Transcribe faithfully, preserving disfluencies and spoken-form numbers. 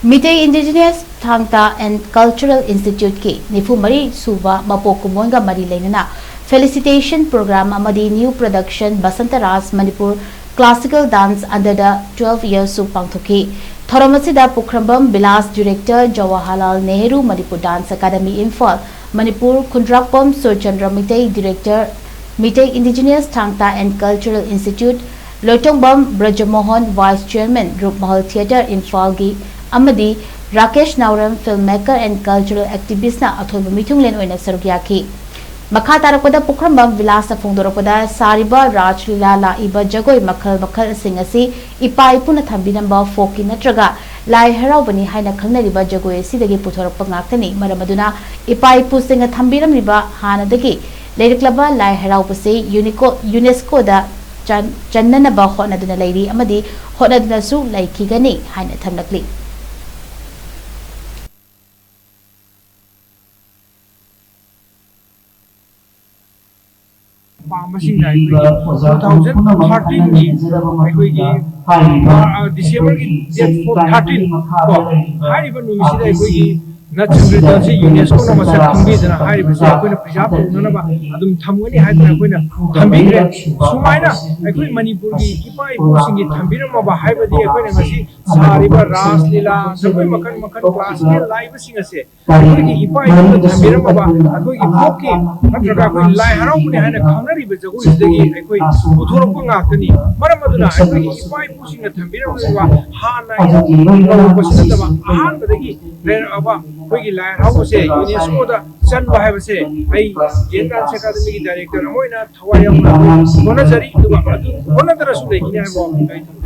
Meitei indigenous Thang Ta and cultural ꯏꯟꯁꯇꯤꯇ꯭ꯌꯨꯠꯀꯤ ꯅꯤꯐꯨ ꯃꯔꯤ ꯁꯨꯕ ꯃꯄꯣꯛ ꯀꯨꯝꯑꯣꯟꯒ ꯃꯔꯤ ꯂꯩꯅꯅ ꯐꯦꯂꯤꯁꯤꯇꯦꯁꯟ ꯄ꯭ꯔꯣꯒ꯭ꯔꯥꯝ ꯑꯃꯗꯤ new production Basanta Raj Manipur classical dance under the twelve ꯏꯌꯔꯁꯁꯨ ꯄꯥꯡꯊꯣꯛꯈꯤ꯫ ꯊꯧꯔꯝ ꯑꯁꯤꯗ Pukhrambam Bilash director Jawaharlal Nehru Manipur dance academy Imphal, Manipur Khundrakpam Surchandra Meitei director Meitei indigenous Thang Ta and cultural institute, Loitongbam Brajamohan vice chairman Rupmahal theatre ꯏꯝꯐꯥꯜꯒꯤ ꯑꯃꯗꯤ Rakesh Naorem film maker and cultural ꯑꯦꯛꯇꯤꯚꯤꯁꯅ ꯑꯊꯣꯏꯕ ꯃꯤꯊꯨꯡꯂꯦꯟ ꯑꯣꯏꯅ ꯁꯔꯨꯛ ꯌꯥꯈꯤ꯫ ꯃꯈꯥ ꯇꯥꯔꯛꯄꯗ ꯄꯨꯈ꯭ꯔꯝꯕꯝ ꯕꯤꯂꯥꯁꯅ ꯐꯣꯡꯗꯣꯔꯛꯄꯗ ꯁꯥꯔꯤꯕ ꯔꯥꯁ ꯂꯤꯂꯥ ꯂꯥꯛꯏꯕ ꯖꯒꯣꯏ ꯃꯈꯜ ꯃꯈꯜꯁꯤꯡ ꯑꯁꯤ ꯏꯄꯥ ꯏꯄꯨꯅ ꯊꯝꯕꯤꯔꯝꯕ ꯐꯣꯛꯀꯤ ꯅꯠꯇ꯭ꯔꯒ ꯂꯥꯏ ꯍꯔꯥꯎꯕꯅꯤ ꯍꯥꯏꯅ ꯈꯪꯅꯔꯤꯕ ꯖꯒꯣꯏ ꯑꯁꯤꯗꯒꯤ ꯄꯨꯊꯣꯔꯛꯄ ꯉꯥꯛꯇꯅꯤ꯫ ꯃꯔꯝ ꯑꯗꯨꯅ ꯏꯄꯥ ꯏꯄꯨꯁꯤꯡꯅ ꯊꯝꯕꯤꯔꯝꯂꯤꯕ ꯍꯥꯟꯅꯗꯒꯤ ꯂꯩꯔꯛꯂꯕ ꯂꯥꯏ ꯍꯔꯥꯎꯕꯁꯤ ꯌꯨꯅꯤꯀꯣ-, ꯌꯨꯅꯦꯁꯀꯣꯗ ꯆꯟ-, ꯆꯟꯅꯅꯕ ꯍꯣꯠꯅꯗꯨꯅ ꯂꯩꯔꯤ ꯑꯃꯗꯤ ꯍꯣꯠꯅꯗꯨꯅꯁꯨ ꯂꯩꯈꯤꯒꯅꯤ ꯍꯥꯏꯅ ꯊꯝꯂꯛꯂꯤ꯫ ꯄꯥꯝꯕꯁꯤꯡꯅ ꯑꯩꯈꯣꯏꯒꯤ two thousand thirteen ꯒꯤ ꯑꯩꯈꯣꯏꯒꯤ, ꯑ, December ꯒꯤ date four, thirteen ꯀꯣ, ꯍꯥꯏꯔꯤꯕ ꯅꯨꯃꯤꯠꯁꯤꯗ ꯑꯩꯈꯣꯏꯒꯤ ꯅꯠ ꯁꯪꯀ꯭ꯔꯤꯇꯟꯁꯤ ꯌꯨꯅꯦꯁꯀꯣꯅ ꯃꯁꯛ ꯈꯪꯕꯤꯗꯅ ꯍꯥꯏꯔꯤꯕꯁꯦ ꯑꯩꯈꯣꯏꯅ preserve ꯇꯧꯅꯅꯕ ꯑꯗꯨꯝ ꯊꯝꯒꯅꯤ ꯍꯥꯏꯗꯅ ꯑꯩꯈꯣꯏꯅ ꯊꯝꯕꯤꯈ꯭ꯔꯦ꯫ ꯁꯨꯃꯥꯏꯅ ꯑꯩꯈꯣꯏ ꯃꯅꯤꯄꯨꯔꯒꯤ ꯏꯄꯥ ꯏꯄꯨꯁꯤꯡꯒꯤ ꯊꯝꯕꯤꯔꯝꯃꯕ ꯍꯥꯏꯕꯗꯤ ꯑꯩꯈꯣꯏꯅ ꯉꯁꯤ ꯁꯥꯔꯤꯕ ꯔꯥꯁ ꯂꯤꯂꯥ, ꯖꯒꯣꯏ ꯃꯈꯜ ꯃꯈꯜ, classical ꯂꯥꯛꯏꯕꯁꯤꯡ ꯑꯁꯦ ꯑꯩꯈꯣꯏꯒꯤ ꯏꯄꯥ ꯏꯄꯨꯅ ꯊꯝꯕꯤꯔꯝꯃꯕ ꯑꯩꯈꯣꯏꯒꯤ ꯐꯣꯛꯀꯤ ꯅꯠꯇ꯭ꯔꯒ ꯑꯩꯈꯣꯏ ꯂꯥꯏ ꯍꯔꯥꯎꯕꯅꯤ ꯍꯥꯏꯅ ꯈꯪꯅꯔꯤꯕ ꯖꯒꯣꯏꯁꯤꯗꯒꯤ ꯑꯩꯈꯣꯏ ꯄꯨꯊꯣꯔꯛꯄ ꯉꯥꯛꯇꯅꯤ꯫ ꯃꯔꯝ ꯑꯗꯨꯅ ꯑꯩꯈꯣꯏꯒꯤ ꯏꯄꯥ ꯏꯄꯨꯁꯤꯡꯅ ꯊꯝꯕꯤꯔꯝꯂꯤꯕ ꯍꯥꯟꯅ ꯅꯧꯔꯛꯄꯁꯤ ꯅꯠꯇꯕ ꯑꯍꯥꯟꯕꯗꯒꯤ ꯂꯩꯔꯛꯑꯕ ꯑꯩꯈꯣꯏꯒꯤ ꯂꯥꯏ ꯍꯔꯥꯎꯕꯁꯦ ꯌꯨꯅꯦꯁꯀꯣꯗ ꯆꯟꯕ ꯍꯥꯏꯕꯁꯦ ꯑꯩ ꯖꯦꯟ ꯗꯥꯟꯁ ꯑꯦꯀꯥꯗꯃꯤꯒꯤ ꯗꯥꯏꯔꯦꯛꯇꯔ ꯑꯃ ꯑꯣꯏꯅ ꯊꯋꯥꯏ ꯌꯥꯎꯅ ꯍꯣꯠꯅꯖꯔꯤ, ꯑꯗꯨꯒ ꯑꯗꯨ ꯍꯣꯠꯅꯗꯅꯁꯨ ꯂꯩꯈꯤꯅꯤ ꯍꯥꯏꯕ ꯋꯥꯐꯝꯗꯣ ꯑꯩ ꯊꯝꯖꯒꯦ꯫